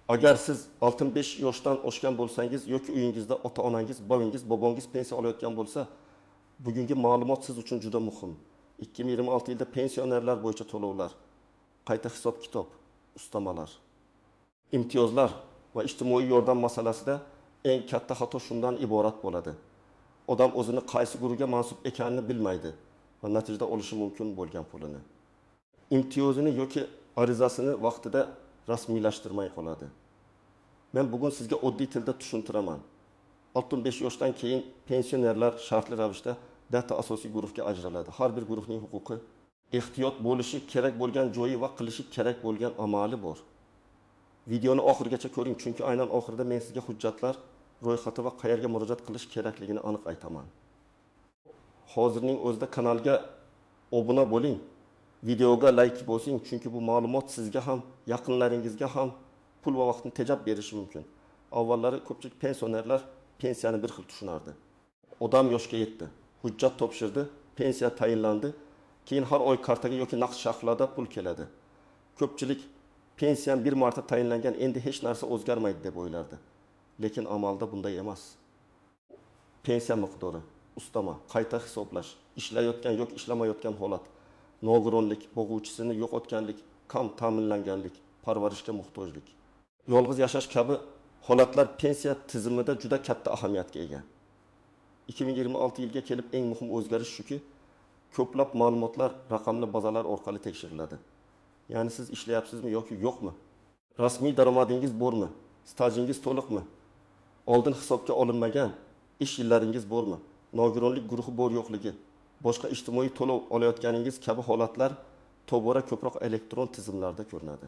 Agar siz 65 yoshdan oshgan bo'lsangiz yoki uyingizda ota-onangiz, bovingiz, bobongiz pensiya olayotgan bo'lsa, bugungi ma'lumot siz uchun juda muhim. 2026-yilda pensionerlar bo'yicha to'lovlar, qayta hisob-kitob, ustamalar, imtiyozlar va ijtimoiy yordam masalasida eng katta xato shundan iborat bo'ladi. Odam o'zini qaysi guruhga mansub ekanini bilmaydi va natijada olishi mumkin bo'lgan pulini, imtiyozini yoki arizasini vaqtida rasmiylashtirmay qoladi. Men bugun sizga oddiy tilda tushuntiraman. 65 yoshdan keyin pensionerlar shartli ravishda data asosiy guruhga ajraladi. Har bir guruhning huquqi, ehtiyot bo'lishi kerak bo'lgan joyi va qilishi kerak bo'lgan amali bor. Videoni oxirigacha ko'ring, chunki aynan oxirida men sizga hujjatlar ro'yxati va qayerga murojaat qilish kerakligini aniq aytaman. Hozirning o'zida kanalga obuna bo'ling, videoga like bosing, chunki bu ma'lumot sizga ham, yaqinlaringizga ham pul va vaqtni tejab berishi mumkin. Avvallari ko'pchilik pensionerlar pensiyani bir xil tushunardi. Odam yoshga yetdi, hujjat topshirdi, pensiya tayinlandi, keyin har oy kartaga yoki naqd shaklida pul keladi. Ko'pchilik pensiyam bir marta tayinlangan, endi hech narsa o'zgarmaydi deb o'ylardi. Lekin amalda bunday emas. Pensiya miqdori, ustama, qayta hisoblash, ishlayotgan yoki ishlamayotgan holat, nogironlik, bo'g'uvchisini yo'qotganlik, kam ta'minlanganlik, parvarishga muhtojlik, yolg'iz yashash kabi holatlar pensiya tizimida juda katta ahamiyatga ega. 2026-yilga kelib eng muhim o'zgarish shuki, ko'plab ma'lumotlar raqamli bazalar orqali tekshiriladi. Ya'ni siz ishlayapsizmi yoki yo'qmi? Rasmiy daromadingiz bormi? Stajingiz to'liqmi? Oldin hisobga olinmagan ish yillaringiz bormi? Nogironlik guruhi bor yo'qligi, boshqa ijtimoiy to'lov olayotganingiz kabi holatlar tobora ko'proq elektron tizimlarda ko'rinadi.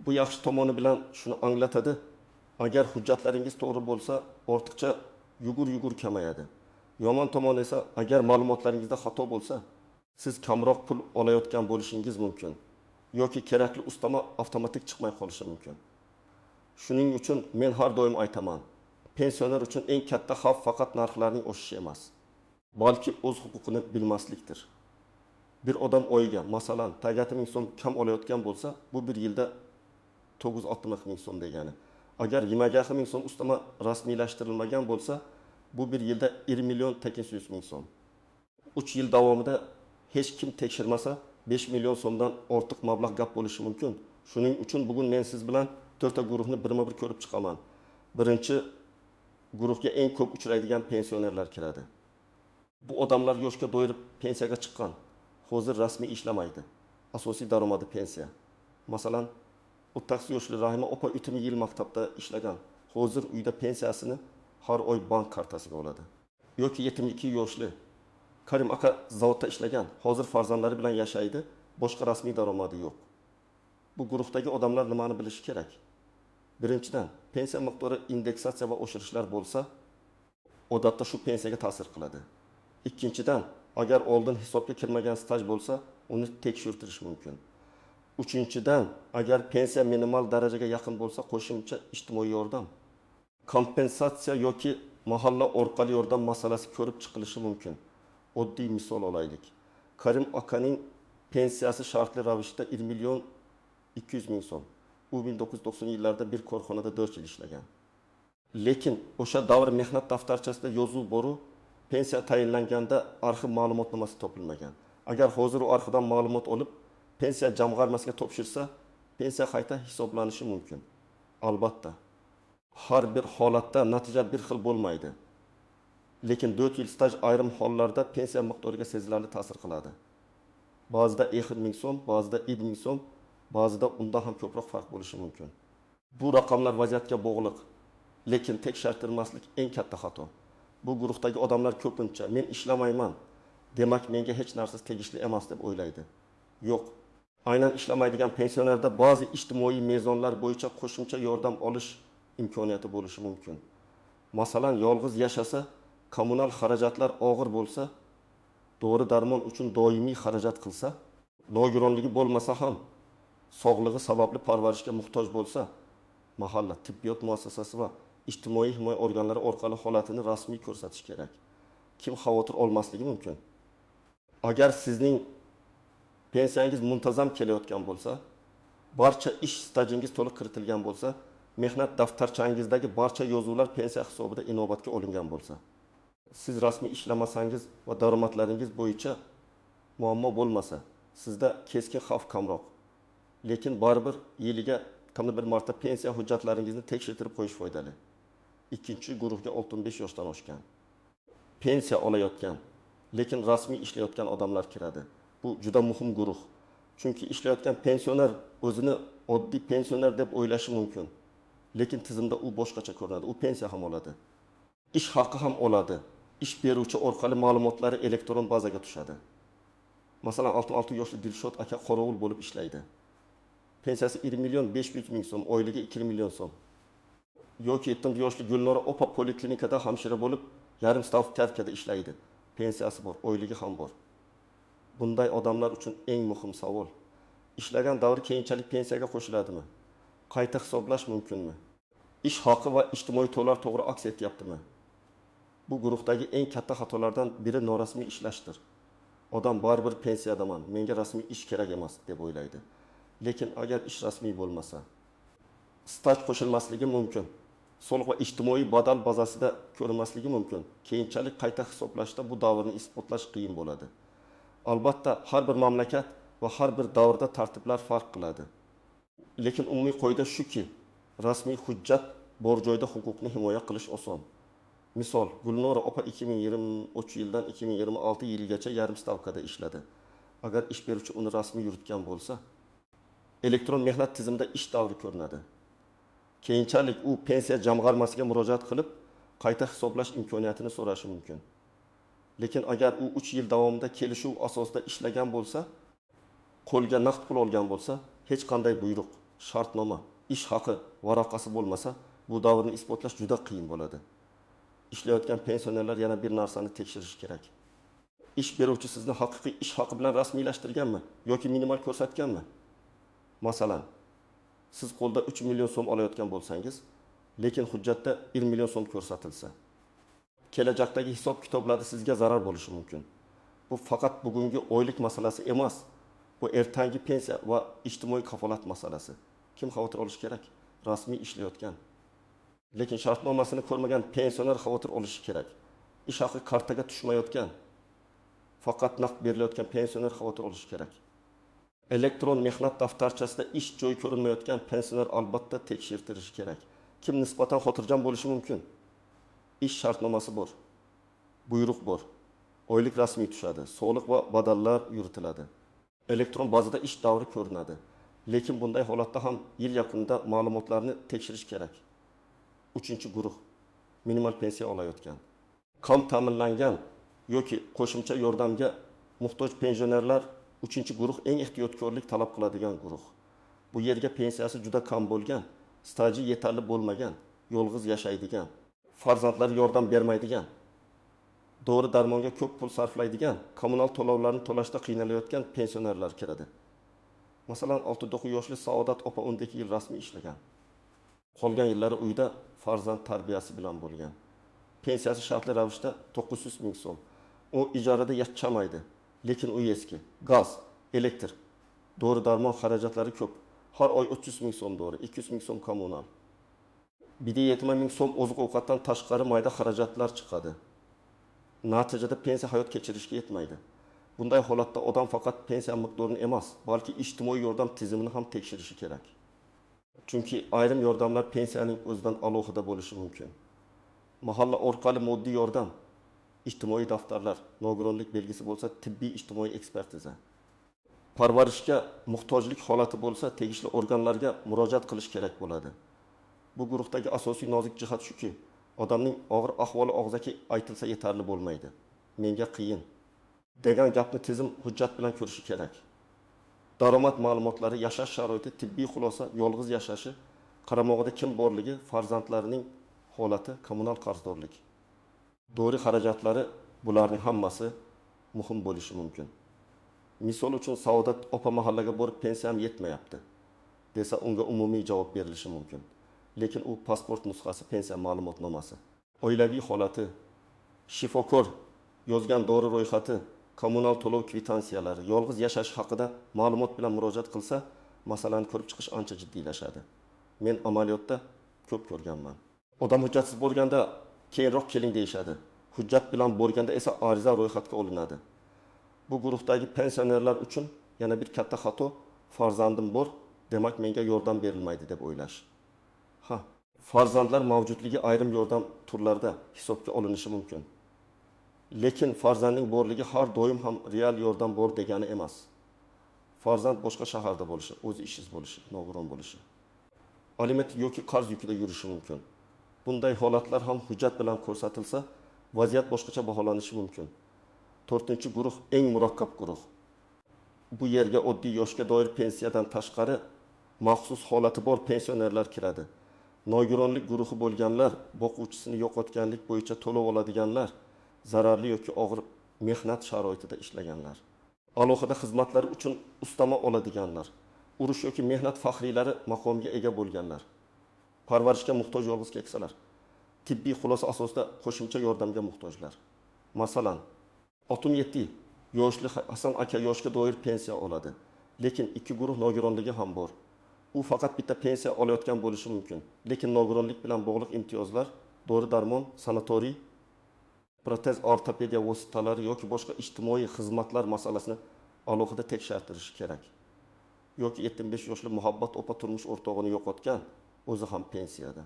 Bu yaxshi tomoni bilan shuni anglatadi, agar hujjatlaringiz to'g'ri bo'lsa, ortiqcha yugur-yugur kamayadi. Yomon tomoni esa, agar ma'lumotlaringizda xato bo'lsa, siz kamroq pul olayotgan bo'lishingiz mumkin yoki kerakli ustama avtomatik chiqmay qolishi mumkin. Shuning uchun men har doim aytaman, pensioner uchun eng katta xavf faqat narxlarning oshishi emas, balki o'z huquqini bilmaslikdir. Bir odam oyiga, masalan, 9 ming so'm kam olayotgan bo'lsa, bu bir yilda 960 ming so'm degani. Agar 22 ming so'm ustama rasmiylashtirilmagan bo'lsa, bu bir yilda 1 million 800 ming so'm. 3 yil davomida hech kim tekshirmasa, 5 million so'mdan ortiq mablag' gap bo'lishi mumkin. Shuning uchun bugun men siz bilan 4 ta guruhni birma-bir ko'rib chiqaman. Birinchi guruhga eng ko'p uchraydigan pensionerlar kiradi. Bu odamlar yoshga do'yirib pensiyaga chiqqan, hozir rasmiy ishlamaydi. Asosiy daromadi pensiya. Masalan, 38 yoshli Rahima opa 3 yil maktabda ishlagan. Hozir uyda pensiyasini har oy bank kartasiga oladi. Yoki 72 yoshli Karim aka zavodda ishlagan, hozir farzandlari bilan yashaydi, boshqa rasmiy daromadi yo'q. Bu guruhdagi odamlar nimani bilishi kerak? Birinchidan, pensiya miqdori indeksatsiya va oshirishlar bo'lsa, odatda shu pensiyaga ta'sir qiladi. Ikkinchidan, agar oldin hisobga kirmagan staj bo'lsa, uni tekshirtirish mumkin. Uchinchidan, agar pensiya minimal darajaga yaqin bo'lsa, qo'shimcha ijtimoiy yordam, kompensatsiya yoki mahalla orqali yordam masalasi ko'rib chiqilishi mumkin. Oddiy misol olaylik. Karim akaning pensiyasi shartli ravishda 1 million 200 ming so'm. U 1990-yillarda bir korxonada 4 yil ishlagan. Lekin o'sha davr mehnat daftarchasida yozuv boru, pensiya tayinlanganda arxiv ma'lumotnomasi topilmagan. Agar hozir u arxivdan ma'lumot olib, pensiya jamg'armasiga topshirsa, pensiya qayta hisoblanishi mumkin. Albatta, har bir holatda natija bir xil bo'lmaydi. Lekin 4 yil staj ayrim hollarda pensiya miqdoriga sezilarli ta'sir qiladi. Ba'zida 2 ming so'm, ba'zida 1 ming so'm, ba'zida undan ham ko'proq farq bo'lishi mumkin. Bu raqamlar vaziyatga bog'liq, lekin tekshirtirmaslik eng katta xato. Bu guruhdagi odamlar ko'pincha men ishlamayman, demak menga hech narsa tegishli emas deb o'ylaydi. Yo'q. Aynan ishlamaydigan pensionerda ba'zi ijtimoiy mezonlar bo'yicha qo'shimcha yordam olish imkoniyati bo'lishi mumkin. Masalan, yolg'iz yashasa, kommunal xarajatlar og'ir bo'lsa, dori darmon uchun doimiy xarajat qilsa, nogironligi bo'lmasa ham sog'lig'i sababli parvarishga muhtoj bo'lsa, mahalla tibbiyot muassasasi va ijtimoiy himoya organlari orqali holatini rasmiy ko'rsatish kerak. Kim xavotir olmasligi mumkin? Agar sizning pensiyangiz muntazam kelayotgan bo'lsa, Barcha ish stajingiz to'liq kiritilgan bo'lsa, mehnat daftarchangizdagi barcha yozuvlar pensiya hisobida inobatga olingan bo'lsa. Siz rasmiy ishlamasangiz va daromadlaringiz bo'yicha muammo bo'lmasa, sizda keskin xavf kamroq. Lekin baribir yiliga kamida bir marta pensiya hujjatlaringizni tekshirtirib qo'yish foydali. Ikkinchi guruhga 65 yoshdan oshgan, pensiya olayotgan, lekin rasmiy ishlayotgan odamlar kiradi. Bu juda muhim guruh. Chunki ishlayotgan pensioner o'zini oddiy pensioner deb o'ylashi mumkin. Lekin tizimda u boshqacha ko'rinadi. U pensiya ham oladi. Ish haqi ham oladi. Ish beruvchi orqali ma'lumotlari elektron bazaga tushadi. Masalan, 66 yoshli Dilshod aka qorovul bo'lib ishlaydi. Pensiyasi 1 million 500 ming so'm, oyligi 2 million so'm. Yoki 70 yoshli Gulnora opa poliklinikada hamshira bo'lib, yarim stavkada ishlaydi. Pensiyasi bor, oyligi ham bor. Bunday odamlar uchun eng muhim savol: ishlagan davri keyinchalik pensiyaga qo'shiladimi? Qayta hisoblash mumkinmi? Ish haqi va ijtimoiy to'lovlar to'g'ri aks etyaptimi? Bu guruhdagi eng katta xatolardan biri norasmiy ishlashdir. Odam baribir pensiyadaman, menga rasmiy ish kerak emas deb o'ylaydi. Lekin agar ish rasmiy bo'lmasa, staj qo'shilmasligi mumkin. Soliq va ijtimoiy badal bazasida ko'rinmasligi mumkin. Keyinchalik qayta hisoblashda bu davrni isbotlash qiyin bo'ladi. Albatta, har bir mamlakat va har bir davrda tartiblar farq qiladi. Lekin umumiy qoida shuki, rasmiy hujjat bor joyda huquqni himoya qilish oson. Misol, Gulnora opa 2023 yildan 2026 yilgacha yarim stavkada ishladi. Agar ish beruvchi uni rasmiy yuritgan bo'lsa, elektron mehnat tizimida ish davri ko'rinadi. Keyinchalik u pensiya jamg'armasiga murojaat qilib, qayta hisoblash imkoniyatini so'rashi mumkin. Lekin agar u 3 yil davomida kelishuv asosida ishlagan bo'lsa, qo'lga naqd pul olgan bo'lsa, hech qanday buyruq, shartnoma, ish haqi varaqasi bo'lmasa, bu davrni isbotlash juda qiyin bo'ladi. Ishlayotgan pensionerlar yana bir narsani tekshirishi kerak. Ish beruvchi sizni haqiqiy ish haqi bilan rasmiylashtirganmi yoki minimal ko'rsatganmi? Masalan, siz qo'lda 3 million so'm olayotgan bo'lsangiz, lekin hujjatda 1 million so'm ko'rsatilsa, kelajakdagi hisob-kitoblarda sizga zarar bo'lishi mumkin. Bu faqat bugungi oylik masalasi emas, bu ertangi pensiya va ijtimoiy kafolat masalasi. Kim xavotir olishi kerak? Rasmiy ishlayotgan, lekin shartnomasini ko'rmagan pensioner xavotir olishi kerak. Ish haqi kartaga tushmayotgan, faqat naqd berilayotgan pensioner xavotir olishi kerak. Elektron mehnat daftarchasida ish joyi ko'rinmayotgan pensioner albatta tekshirtirishi kerak. Kim nisbatan xotirjam bo'lishi mumkin? Ish shartnomasi bor, buyruq bor, oylik rasmiy tushadi, soliq va badallar yuritiladi. Elektron bazada ish davri ko'rinadi. Lekin bunday holatda ham yil yakunida ma'lumotlarni tekshirish kerak. Uchinchi guruh minimal pensiya olayotgan, kam ta'minlangan yoki qo'shimcha yordamga muhtoj pensionerlar. Uchinchi guruh eng ehtiyotkorlik talab qiladigan guruh. Bu yerga pensiyasi juda kam bo'lgan, staji yetarli bo'lmagan, yolg'iz yashaydigan, farzandlari yordam bermaydigan, dori darmonga ko'p pul sarflaydigan, kommunal to'lovlarni to'lashda qiynalayotgan pensionerlar kiradi. Masalan, 69 yoshli Saodat opa 12 yil rasmiy ishlagan. Qolgan yillari uyda farzand tarbiyasi bilan bo'lgan. Pensiyasi shartli ravishda 900 ming so'm. U ijarada yashamaydi, lekin uy eski. Gaz, elektr, dori darmon xarajatlari ko'p. Har oy 300 ming so'm dori, 200 ming so'm kommunal. 1,7 ming so'm oziq-ovqatdan tashqari mayda xarajatlar chiqadi. Natijada pensiya hayot kechirishga yetmaydi. Bunday holatda odam faqat pensiya miqdorini emas, balki ijtimoiy yordam tizimini ham tekshirishi kerak. Chunki ayrim yordamlar pensiyaning o'zidan alohida bo'lishi mumkin. Mahalla orqali moddiy yordam, ijtimoiy daftarlar, nogironlik belgisi bo'lsa tibbiy ijtimoiy ekspertiza. Parvarishga muhtojlik holati bo'lsa tegishli organlarga murojaat qilish kerak bo'ladi. Bu guruhdagi asosiy nozik jihat shuki, odamning og'ir ahvoli og'zaki aytilsa yetarli bo'lmaydi. Menga qiyin degan gapni tizim hujjat bilan ko'rishi kerak. Daromad ma'lumotlari, yashash sharoiti, tibbiy xulosa, yolg'iz yashashi, qaramog'ida kim borligi, farzandlarining holati, kommunal qarzdorlik, dori xarajatlari, bularning hammasi muhim bo'lishi mumkin. Misol uchun Saodat opa mahallaga borib pensiyam yetmayapti desa unga umumiy javob berilishi mumkin. Lekin u pasport nusxasi, pensiya ma'lumotnomasi, oilaviy holati, shifokor yozgan dori ro'yxati, kommunal to'lov kvitansiyalari, yolg'iz yashash haqida ma'lumot bilan murojaat qilsa, masalani ko'rib chiqish ancha jiddiylashadi. Men amaliyotda ko'p ko'rganman. Odam hujjatsiz bo'lganda keyinroq keling deyishadi. Hujjat bilan borganda esa ariza ro'yxatga olinadi. Bu guruhdagi pensionerlar uchun yana bir katta xato: farzandim bor, demak menga yordam berilmaydi deb o'ylash. Ha, farzandlar mavjudligi ayrim yordam turlarida hisobga olinishi mumkin. Lekin farzandning borligi har doim ham real yordam bor degani emas. Farzand boshqa shaharda bo'lishi, o'zi ishsiz bo'lishi, nogiron bo'lishi, aliment yoki qarz yukida yurishi mumkin. Bunday holatlar ham hujjat bilan ko'rsatilsa, vaziyat boshqacha baholanishi mumkin. To'rtinchi guruh eng murakkab guruh. Bu yerga oddiy yoshga doir pensiyadan tashqari maxsus holati bor pensionerlar kiradi. Nogironlik guruhi bo'lganlar, boquvchisini yo'qotganlik bo'yicha to'lov oladiganlar, zararli yoki og'ir mehnat sharoitida ishlaganlar, alohida xizmatlar uchun ustama oladiganlar, urush yoki mehnat faxriylari maqomiga ega bo'lganlar, parvarishga muhtoj yolg'iz keksalar, tibbiy xulosa asosida qo'shimcha yordamga muhtojlar. Masalan, 67 yoshli Hasan aka yoshga doir pensiya oladi, lekin ikki guruh nogironligi ham bor. U faqat bitta pensiya olayotgan bo'lishi mumkin, lekin nogironlik bilan bog'liq imtiyozlar, dori-darmon, sanatoriy, protez, ortopediya vositalari yoki boshqa ijtimoiy xizmatlar masalasini alohida tekshirtirishi kerak. Yoki 75 yoshli Muhabbat opa turmush o'rtog'ini yo'qotgan, o'zi ham pensiyada.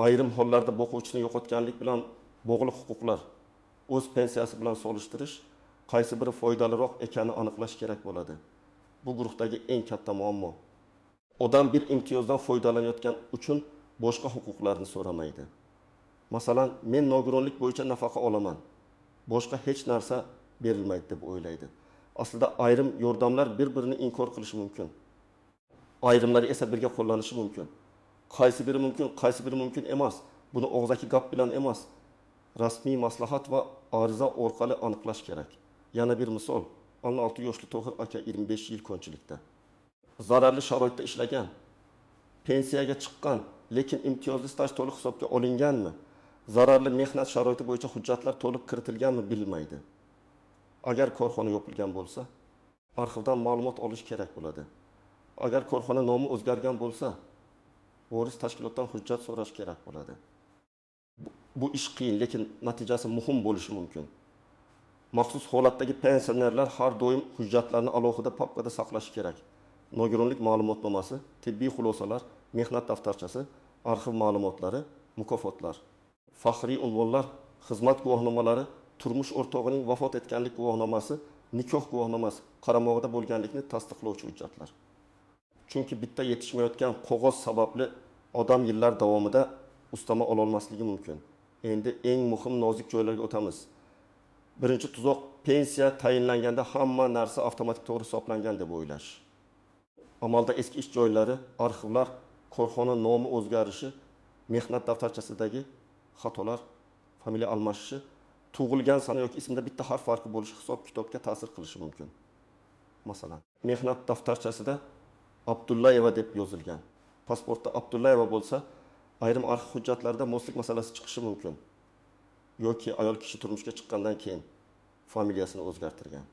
Ayrim hollarda boquvchisini yo'qotganlik bilan bog'liq huquqlar o'z pensiyasi bilan solishtirish, qaysi biri foydaliroq ekanini aniqlash kerak bo'ladi. Bu guruhdagi eng katta muammo. Odam bir imtiyozdan foydalanayotgan uchun boshqa huquqlarni so'ramaydi. Masalan, men nogironlik bo'yicha nafaqa olaman, boshqa hech narsa berilmaydi deb o'ylaydi. Aslida ayrim yordamlar bir-birini inkor qilishi mumkin. Ayrimlari esa birga qo'llanishi mumkin. Qaysi biri mumkin, qaysi biri mumkin emas. Buni og'zaki gap bilan emas, rasmiy maslahat va ariza orqali aniqlash kerak. Yana bir misol, 56 yoshli Tohir aka 25 yil konchilikda. Zararli sharoitda ishlagan, pensiyaga chiqqan, lekin imtiyozli staj to'liq hisobga olinganmi? Zararli mehnat sharoiti bo'yicha hujjatlar to'liq kiritilganmi bilmaydi. Agar korxona yopilgan bo'lsa, arxivdan ma'lumot olish kerak bo'ladi. Agar korxona nomi o'zgargan bo'lsa, voris tashkilotdan hujjat so'rash kerak bo'ladi. Bu ish qiyin, lekin natijasi muhim bo'lishi mumkin. Maxsus holatdagi pensionerlar har doim hujjatlarni alohida papkada saqlashi kerak. Nogironlik ma'lumotnomasi, tibbiy xulosalar, mehnat daftarchasi, arxiv ma'lumotlari, mukofotlar, faxriy unvonlar, xizmat guvohnomalari, turmush o'rtog'ining vafot etganlik guvohnomasi, nikoh guvohnomasi, qaramog'ida bo'lganlikni tasdiqlovchi hujjatlar. Chunki bitta yetishmayotgan qog'oz sababli odam yillar davomida ustama ololmasligi mumkin. Endi eng muhim nozik joylarga o'tamiz. Birinchi tuzoq: pensiya tayinlanganda hamma narsa avtomatik to'g'ri hisoblangan deb o'ylash. Amalda eski ish joylari, arxivlar, korxona nomi o'zgarishi, mehnat daftarchasidagi xatolar, familiya almashishi, tug'ilgan sana yoki ismda bitta harf farqi bo'lishi hisob kitobga ta'sir qilishi mumkin. Masalan, mehnat daftarchasida Abdullayeva deb yozilgan. Pasportda Abdullayeva bo'lsa, ayrim arxiv hujjatlarida moslik masalasi chiqishi mumkin. Yoki ayol kishi turmushga chiqqandan keyin familiyasini o'zgartirgan.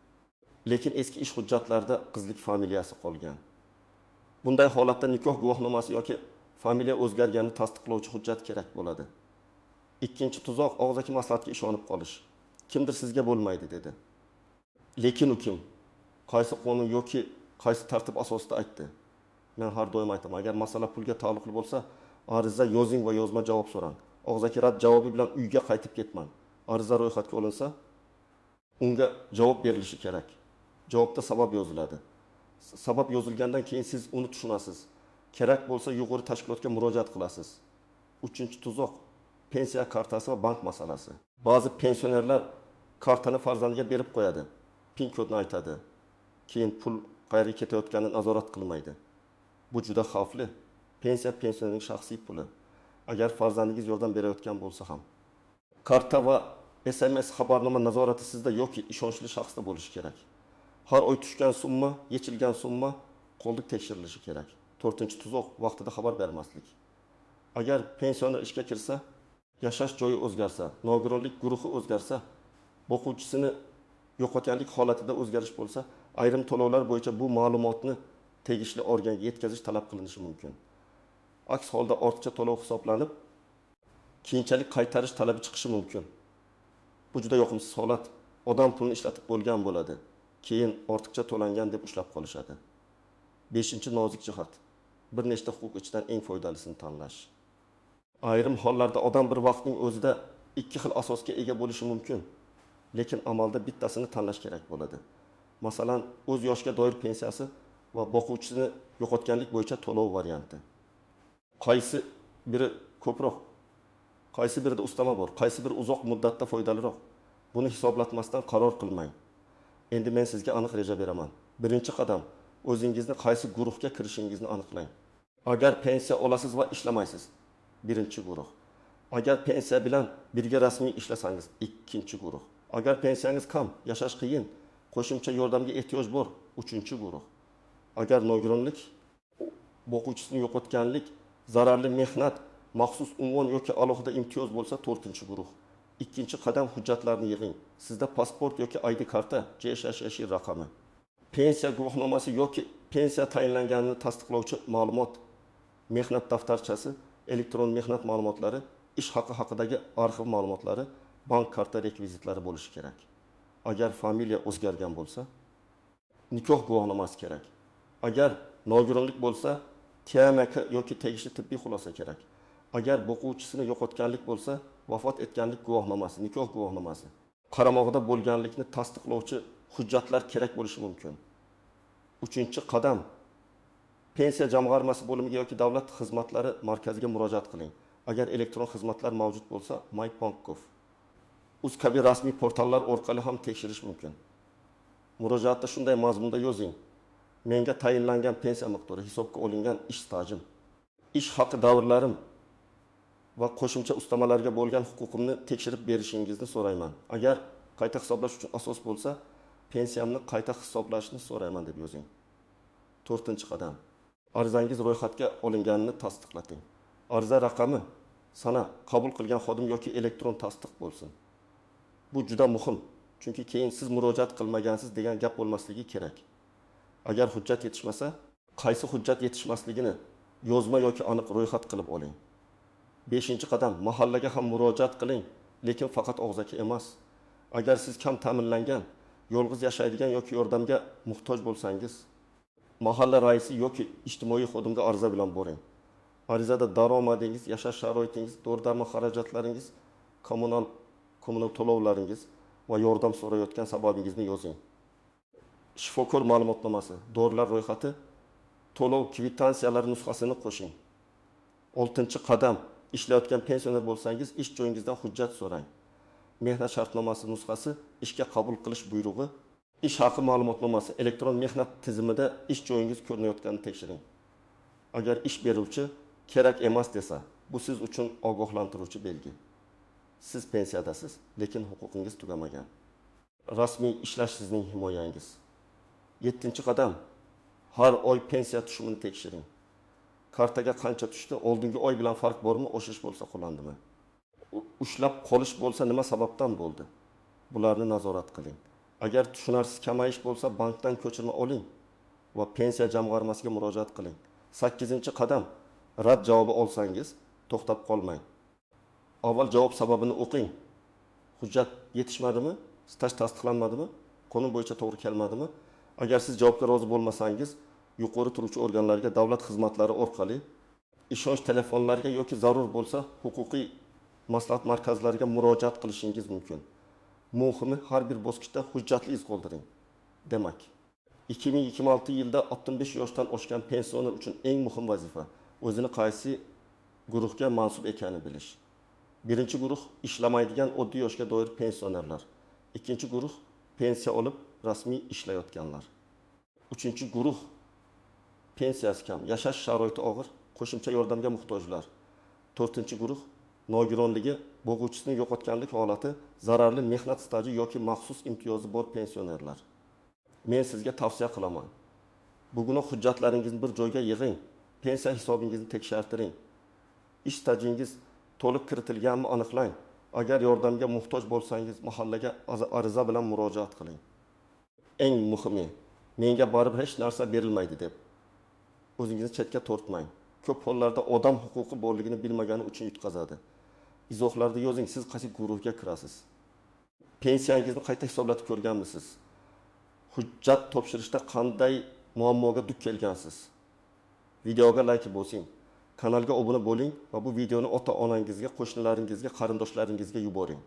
Lekin eski ish hujjatlarida qizlik familiyasi qolgan. Bunday holatda nikoh guvohnomasi yoki familiya o'zgarganini tasdiqlovchi hujjat kerak bo'ladi. Ikkinchi tuzoq: og'zaki maslahatga ishonib qolish. Kimdir sizga bo'lmaydi dedi. Lekin u kim? Qaysi qonun yoki qaysi tartib asosida aytdi? Men har doim aytaman, agar masala pulga taalluqli bo'lsa, ariza yozing va yozma javob so'rang. Og'zaki rad javobi bilan uyga qaytib ketmang. Ariza ro'yxatga olinsa, unga javob berilishi kerak. Javobda sabab yoziladi. Sabab yozilgandan keyin siz uni tushunasiz. Kerak bo'lsa yuqori tashkilotga murojaat qilasiz. Uchinchi tuzoq: pensiya kartasi va bank masalasi. Ba'zi pensionerlar kartani farzandiga berib qo'yadi. PIN kodni aytadi. Keyin pul qayerga ketayotganini nazorat qilmaydi. Bu juda xavfli. Pensiya pensionerning shaxsiy puli. Agar farzandingiz yordam berayotgan bo'lsa ham. Karta va SMS xabarnoma nazorati sizda yoki ishonchli shaxsda bo'lishi kerak. Har oy tushgan summa, yechilgan summa qo'lda tekshirilishi kerak. To'rtinchi tuzoq: vaqtida xabar bermaslik. Agar pensioner ishga kirsa, yashash joyi o'zgarsa, nogironlik guruhi o'zgarsa, boquvchisini yo'qotganlik holatida o'zgarish bo'lsa, ayrim to'lovlar bo'yicha bu ma'lumotni tegishli organga yetkazish talab qilinishi mumkin. Aks holda ortiqcha to'lov hisoblanib, keyinchalik qaytarish talabi chiqishi mumkin. Bu juda yoqimsiz holat. Odam pulni ishlatib bo'lgan bo'ladi, keyin ortiqcha to'langan deb ushlab qolishadi. 5. Nozik jihat. Bir nechta huquq ichidan eng foydalisini tanlash. Ayrim hollarda odam bir vaqtning o'zida ikki xil asosga ega bo'lishi mumkin, lekin amalda bittasini tanlash kerak bo'ladi. Masalan, o'z yoshga doir pensiyasi va boquvchisini yo'qotganlik bo'yicha to'lov varianti. Qaysi biri ko'proq, qaysi birida ustama bor, qaysi biri uzoq muddatda foydaliroq? Buni hisoblatmasdan qaror qilmang. Endi men sizga aniq reja beraman. Birinchi qadam, o'zingizni qaysi guruhga kirishingizni aniqlang. Agar pensiya olasiz va ishlamaysiz, birinchi guruh. Agar pensiya bilan birga rasmiy ishlasangiz, ikkinchi guruh. Agar pensiyangiz kam, yashash qiyin, qo'shimcha yordamga ehtiyoj bor, uchinchi guruh. Agar nogironlik, boquvchisini yo'qotganlik, zararli mehnat, maxsus unvon yoki alohida imtiyoz bo'lsa, to'rtinchi guruh. Ikkinchi qadam, hujjatlarni yig'ing. Sizda pasport yoki ID karta, JSHSH raqami, pensiya guvohnomasi yoki pensiya tayinlanganini tasdiqlovchi ma'lumot, mehnat daftarchasi, elektron mehnat ma'lumotlari, ish haqi haqidagi arxiv ma'lumotlari, bank karta rekvizitlari bo'lishi kerak. Agar familiya o'zgargan bo'lsa, nikoh guvohnomasi kerak. Agar nogironlik bo'lsa, TMK yoki tegishli tibbiy xulosa kerak. Agar boquvchisini yo'qotganlik bo'lsa, vafot etganlik guvohnomasi, nikoh guvohnomasi, qaramog'ida bo'lganlikni tasdiqlovchi hujjatlar kerak bo'lishi mumkin. Uchinchi qadam, pensiya jamg'armasi bo'limiga yoki davlat xizmatlari markaziga murojaat qiling. Agar elektron xizmatlar mavjud bo'lsa, my.gov, uz kabi rasmiy portallar orqali ham tekshirish mumkin. Murojaatda shunday mazmunda yozing: menga tayinlangan pensiya miqdori, hisobga olingan ish stajim, ish haqi davrlarim va qo'shimcha ustamalarga bo'lgan huquqimni tekshirib berishingizni so'rayman. Agar qayta hisoblash uchun asos bo'lsa, pensiyamni qayta hisoblashni so'rayman deb yozing. To'rtinchi qadam, arizangiz ro'yxatga olinganini tasdiqlating. Ariza raqami, sana, qabul qilgan xodim yoki elektron tasdiq bo'lsin. Bu juda muhim, chunki keyin siz murojaat qilmagansiz degan gap bo'lmasligi kerak. Agar hujjat yetishmasa, qaysi hujjat yetishmasligini yozma yoki aniq ro'yxat qilib oling. 5. Qadam, mahallaga ham murojaat qiling, lekin faqat og'zaki emas. Agar siz kam ta'minlangan, yolg'iz yashaydigan yoki yordamga muhtoj bo'lsangiz, mahalla raisi yoki ijtimoiy xodimga ariza bilan boring. Arizada daromadingiz, yashash sharoitingiz, dori-darmon xarajatlaringiz, kommunal to'lovlaringiz va yordam so'rayotgan sababingizni yozing. Shifokor ma'lumotnomasi, dorilar ro'yxati, to'lov kvitansiyalari nusxasini qo'shing. 6. Qadam, ishlayotgan pensioner bo'lsangiz, ish joyingizdan hujjat so'rang. Mehnat shartnomasi nusxasi, ishga qabul qilish buyrug'i, ish haqi ma'lumotnomasi, elektron mehnat tizimida ish joyingiz ko'rinayotganini tekshiring. Agar ish beruvchi kerak emas desa, bu siz uchun ogohlantiruvchi belgi. Siz pensiyadasiz, lekin huquqingiz tugamagan. Rasmiy ishlash sizning himoyangiz. 7. Qadam, har oy pensiya tushumini tekshiring. Kartaga qancha tushdi, oldingi oy bilan farq bormi, oshish bo'lsa qo'llandimi? Ushlab qolish bo'lsa nima sababdan bo'ldi? Bularni nazorat qiling. Agar tushunarsiz kamayish bo'lsa, bankdan ko'chirma oling va pensiya jamg'armasiga murojaat qiling. 8. Qadam, rad javobi olsangiz, to'xtab qolmang. Avval javob sababini o'qing. Hujjat yetishmadimi? Staj tasdiqlanmadimi? Qonun bo'yicha to'g'ri kelmadimi? Agar siz javobga rozi bo'lmasangiz, yuqori turuvchi organlarga, davlat xizmatlari orqali, ishonch telefonlariga yoki zarur bo'lsa huquqiy maslahat markazlariga murojaat qilishingiz mumkin. Muhimi, har bir bosqichda hujjatli iz qoldiring. Demak, 2026 yilda 65 yoshdan oshgan pensioner uchun eng muhim vazifa o'zini qaysi guruhga mansub ekanini bilish. Birinchi guruh ishlamaydigan oddiy yoshga doir pensionerlar. Ikkinchi guruh pensiya olib rasmiy ishlayotganlar. Uchinchi guruh pensiyasi kam, yashash sharoiti og'ir, qo'shimcha yordamga muhtojlar. To'rtinchi guruh nogironligi, bo'g'uvchisini yo'qotganlik holati, zararli mehnat staji yoki maxsus imtiyozi bor pensionerlar. Men sizga tavsiya qilaman. Bugunoq hujjatlaringizni bir joyga yig'ing, pensiya hisobingizni tekshirtiring. Ish stajingiz to'liq kiritilganmi aniqlang. Agar yordamga muhtoj bo'lsangiz, mahallaga ariza bilan murojaat qiling. Eng muhimi, menga baribir hech narsa berilmaydi deb O'zingizni chetga tortmang. Ko'p hollarda odam huquqi borligini bilmagani uchun yutqazadi. Izohlarda yozing, siz qaysi guruhga kirasiz? Pensiyangizni qayta hisoblatib ko'rganmisiz? Hujjat topshirishda qanday muammoga duch kelgansiz? Videoga like bosing, kanalga obuna bo'ling va bu videoni ota-onangizga, qo'shnilaringizga, qarindoshlaringizga yuboring.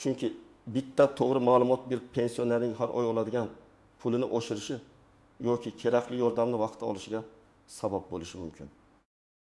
Chunki bitta to'g'ri ma'lumot bir pensionerning har oy oladigan pulini oshirishi yoki kerakli yordamni vaqtida olishiga sabab bo'lishi mumkin.